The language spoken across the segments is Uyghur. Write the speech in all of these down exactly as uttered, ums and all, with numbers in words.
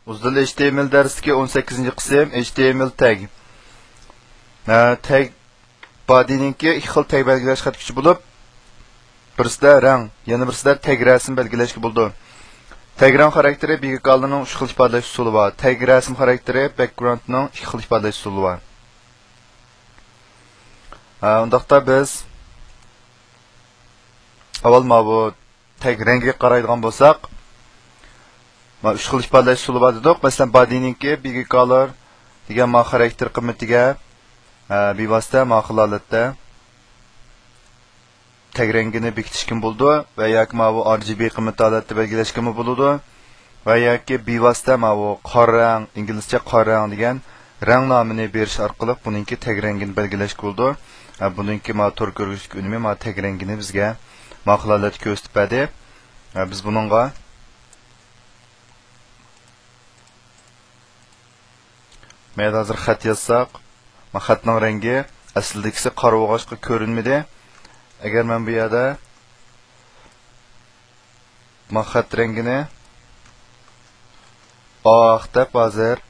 ئۇزدىل H T M L دەرسلىكى ئون سەككىزىنچى قىسىم، H T M L تەگ. ھە، تەگ بادىنىڭكى ئىككى خىل تەگ بەلگىلەش خەت كۈچى بولۇپ، بىرسىدە رەڭ، يەنە بىرسىدە تەگ رەسىم بەلگىلەشكە بولىدۇ. تەگ رەڭ خاراكتېرى بىگىكالىرنىڭ ئۈچ خىل ئىپادىلەش ئۇسۇلى بار. تەگ رەسىم خاراكتېرى بەكگراۋندنىڭ ئىككى خىل ئىپادىلەش ئۇسۇلى بار. ھە، ئۇنداقتا بىز ئاۋۋال ماۋۇ تەگ رەڭگىگە قارايدىغان بولساق، مانا ئۈچ خىل ئىپادىلەش ئۇسۇلى بار دېدۇق. مەسىلەن، بادىنىڭكى بىگىكالىر دېگەن ما خاراكتېر قىممىتىگە، ئە، بىۋاسىتە ما خىل ھالەتتە تەگ رەڭگىنى بېكىتىشكىمۇ بولىدۇ ۋە ياكى ماۋۇ R G B قىممىتى ھالەتتە بەلگىلەشكىمۇ بولىدۇ. ۋە ياكى بىۋاسىتە ماۋۇ قارا رەڭ، ئىنگلىزچە قارا رەڭ دېگەن رەڭ نامىنى بېرىش ئارقىلىق بۇنىڭكى تەگ رەڭگىنى بەلگىلەشكە بولىدۇ. ھە، بۇنىڭكى ما تور كۆرگۈچلۈك ئۈنۈمى ما تەگ رەڭگىنى بىزگە ما خىل ھالەتتە كۆرسىتىپ بەردى. ھە، بىز بۇنىڭغا مەيلى ھازىر خەت يازساق، ما خەتنىڭ رەڭگى ئەسلىدىكىسى قارا بولغاچقا كۆرۈنمىدى. ئەگەر مەن بۇ يەردە ما خەت رەڭگىنى ئاق دەپ ھازىر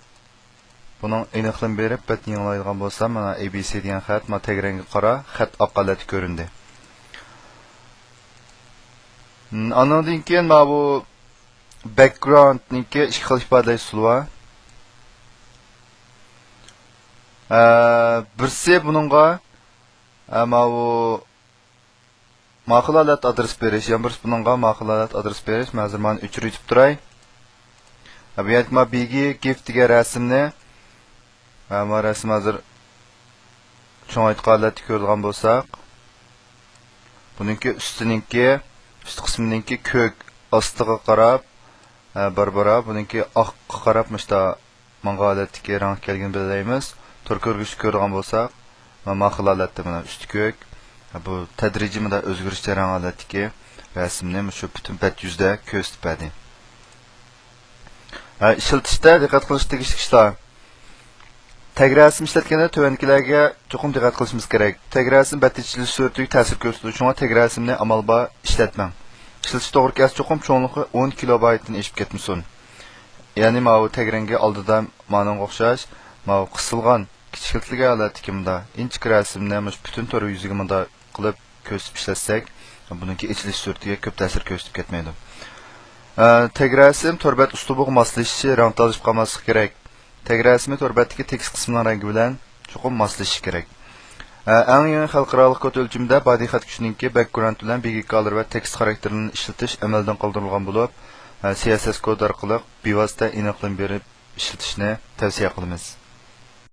بۇنىڭ ئېنىقلىما بېرىپ بەتنى يېڭىلايدىغان بولسام، مانا A B C دېگەن خەت، مانا تەگ رەڭگى قارا، خەت ئاق ھالەتتە كۆرۈندى. م، ئانىڭدىن كېيىن ماۋۇ بەكگراۋندنىڭكى ئىككى خىل ئىپادىلەش ئۇسۇلى بار. ئە، بىرسى بۇنىڭغا، ئە، ماۋۇ ماقۇل ھالەت ئادرېس بېرىش، يەنە بىرسى بۇنىڭغا ماقۇل ھالەت ئادرېس بېرىش. مەن ھازىر مانا ئۆچۈرۈۋېتىپ تۇراي. ئە، بۇ يەردىكى مانا بىگى گىف دېگەن رەسىمنى، ئە، مانا رەسىم ھازىر چوڭايتقان ھالەتتە كۆرىدىغان بولساق، بۇنىڭكى ئۈستىنىڭكى، ئۈست قىسمىنىڭكى كۆك ئاستىغا قاراپ، ھە، بارا-بارا بۇنىڭكى ئاققا قاراپ مۇشتا ماڭغان ھالەتتىكى رەڭ كەلگىنى بىلەلەيمىز. تور كۆرگۈچتە كۆرىدىغان بولساق، مانا ماقۇل ھالەتتە مانا ئۈستى كۆك، ھە، بۇ تەدرىجىي مۇنداق ئۆزگىرىشچان رەڭ ھالەتتىكى رەسىمنى مۇشۇ پۈتۈن بەت يۈزىدە كۆرسىتىپ بەردى. ھە، ئىشلىتىشتە دىققەت قىلىش تېگىشلىك ئىشلار. تەگ رەسىم ئىشلەتكەندە تۆۋەندىكىلەرگە چوقۇم دىققەت قىلىشىمىز كېرەك. تەگ رەسىم بەت ئېچىلىش سۈرئىتىگە تەسىر كۆرسىتىدۇ، شۇڭا تەگ رەسىمنى ئامال بار ئىشلەتمەڭ. ئىشلىتىش توغرا كەلسە چوقۇم چوڭلۇقى ئون كىلوبايتتىن ئېشىپ كەتمىسۇن. يەنى ماۋۇ تەگ رەڭگى ئالدىدا مانىڭغا ئوخشاش، ماۋۇ قىسىلغان، كىچىكلىتىلگەن ھالەتتىكى مۇنداق ئىنچىكە رەسىمنى مۇشۇ پۈتۈن تور يۈزىگە مۇنداق قىلىپ كۆرسىتىپ ئىشلەتسەك، بۇنىڭكى ئېچىلىش سۈرئىتىگە كۆپ تەسىر كۆرسىتىپ كەتمەيدۇ. ئە، تەگ رەسىم تور بەت ئۇسلۇبىغا ماسلىشىشى، رەڭ تازىلىشىپ قالماسلىقى كېرەك. تەگ رەسىمى تور بەتتىكى تېكىست قىسمىنىڭ رەڭگى بىلەن چوقۇم ماسلىشىشى كېرەك. ئە، ئەڭ يېڭى خەلقئارالىق كود ئۆلچىمىدە بادىي خەت كۈچىنىڭكى بەكگراۋند بىلەن بىگىكالىر ۋە تېكىست خاراكتېرلىرىنى ئىشلىتىش ئەمەلدىن قالدۇرۇلغان بولۇپ، ئە، C S S كود ئارقىلىق بىۋاسىتە ئېنىقلىما بېرىپ ئىشلىتىشنى تەۋسىيە قىلىمىز.